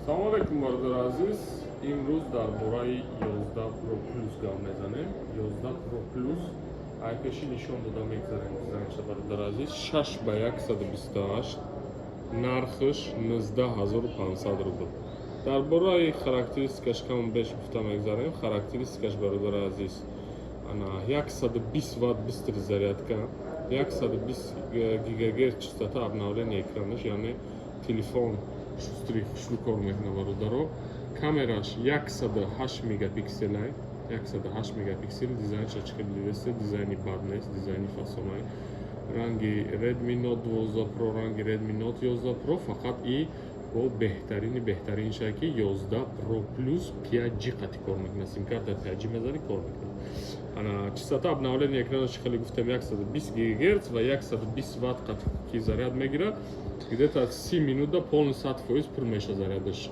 Салому алайкум, бародари азиз. Имрӯз дар бораи 11 Pro Plus гап мезанем. 11 Pro Plus ай пеши нишон дода мегзарем дизайнша, бародари азиз. 6 ба 128, нархш 19 500 рубл. Дар бораи характеристикаш каму беш гуфта мегзарем. Характеристикаш, бародари азиз, ана 120 ватт быстрый зарядка, 120 гигагерц частота обновления экранаш, яъне телефон шустрый, хушрӯ кор мекунад, бародаро. Камераш 108 мегапикселай, 108 мегапиксел. Дизайнша чӣ хеле дидесте, дизайни бад нест, дизайни фасонай. Ранги Redmi Note 12 Pro, ранги Redmi Note 11 Pro, фақат и бо беҳтарини беҳтаринша, ки 11 Pro Plus 5G қати кор мекунад. Симкарта 5G мезанӣ, кор мекунад. Ана частота обновления экранаш, чӣ хеле гуфтем, 120 гигагерц ва 120 ватт қати ки заряд мегирад, где-то 30 минута полный 100% пур меша зарядаш.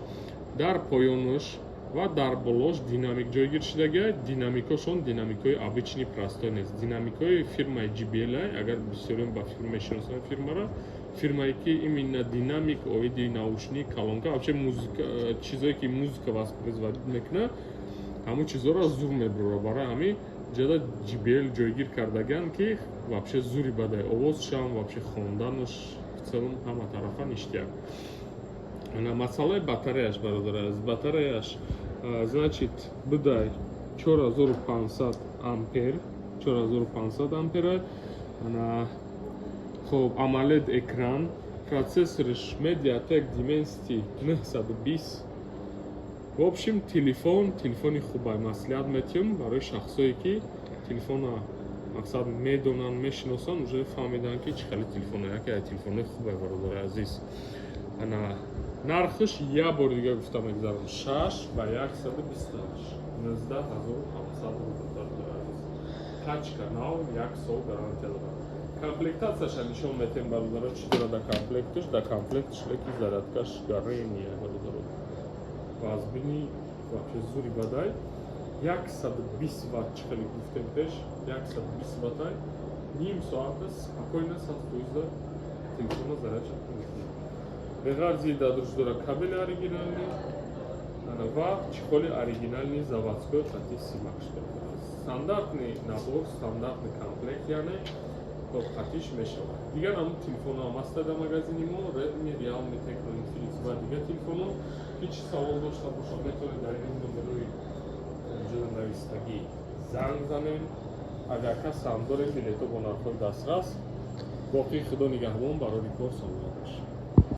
Дар поёнаш ва дар болош динамик ҷойгир шудага. Динамикошон динамикҳои обычный, простой нест, динамикҳои фирмаи JBL. Агар бисёриён ба фирма мешиносанд фирмаро, фирмае ки именно динамик, оиди наушник, колонка, вообще музыка, чизое ки музыка воспроизводить мекунад, ҳамун чизҳоро зур мебурад. Барои ҳамин ҷода JBL ҷойгир кардаган, ки вообще зури бадай овозшам, вообще хонданаш, в целом ҳама тарафа ништяк. Ана масъалаи батареяш, бародари азиз. Батареяш, значит, будай 4500 ампер, 4500 ампера. Ана хоб, AMOLED экран, процессорш MediaTek Dimensity 920. В общем, телефон телефони хубай, маслиҳат метиҳам барои шахсое ки телефона мақсад медонанд, мешиносанд, уже фаҳмиданд, ки чӣ хеле телефоно, яке аз телефонои хубай, бародари азиз. Ана нархаш як бори дига гуфта мегзарам: 6 ба 128, 19 500 рубл, бародари азиз. Пачка нав, як сол гарантия дорад. Комплектацияша нишон метем, бародаро, чӣ дорад дар комплекташ. Дар комплекташ леки зарядкаш гарения, бародаро. Вазбини вообще зури бадай, 120 ватт, чӣ хеле гуфтем пеш, 120 ваттай, ним соата спокойно 100 фоиза телефона зарядша мекунад. Беғарзи дадруш дора кабели оригинальный ва чехоли оригинальный, заводской қати симакш дорад. Стандартный набор, стандартный комплект, яъне хоб қатиш мешавад. Дигар ҳамун телефонҳо ҳам ҳаста дар магазини мо: Redmi, Realme, Tecno, Infinix ва дигар телефонҳо. Ки чӣ савол дошта бошад, метавонед дар ин номерои ҷода навистагӣ занг занем. Агар кас ҳам дорем, билетҳо бо нархҳои дастрас. Боқӣ Худо нигаҳбон, барори кор, саломат бошед.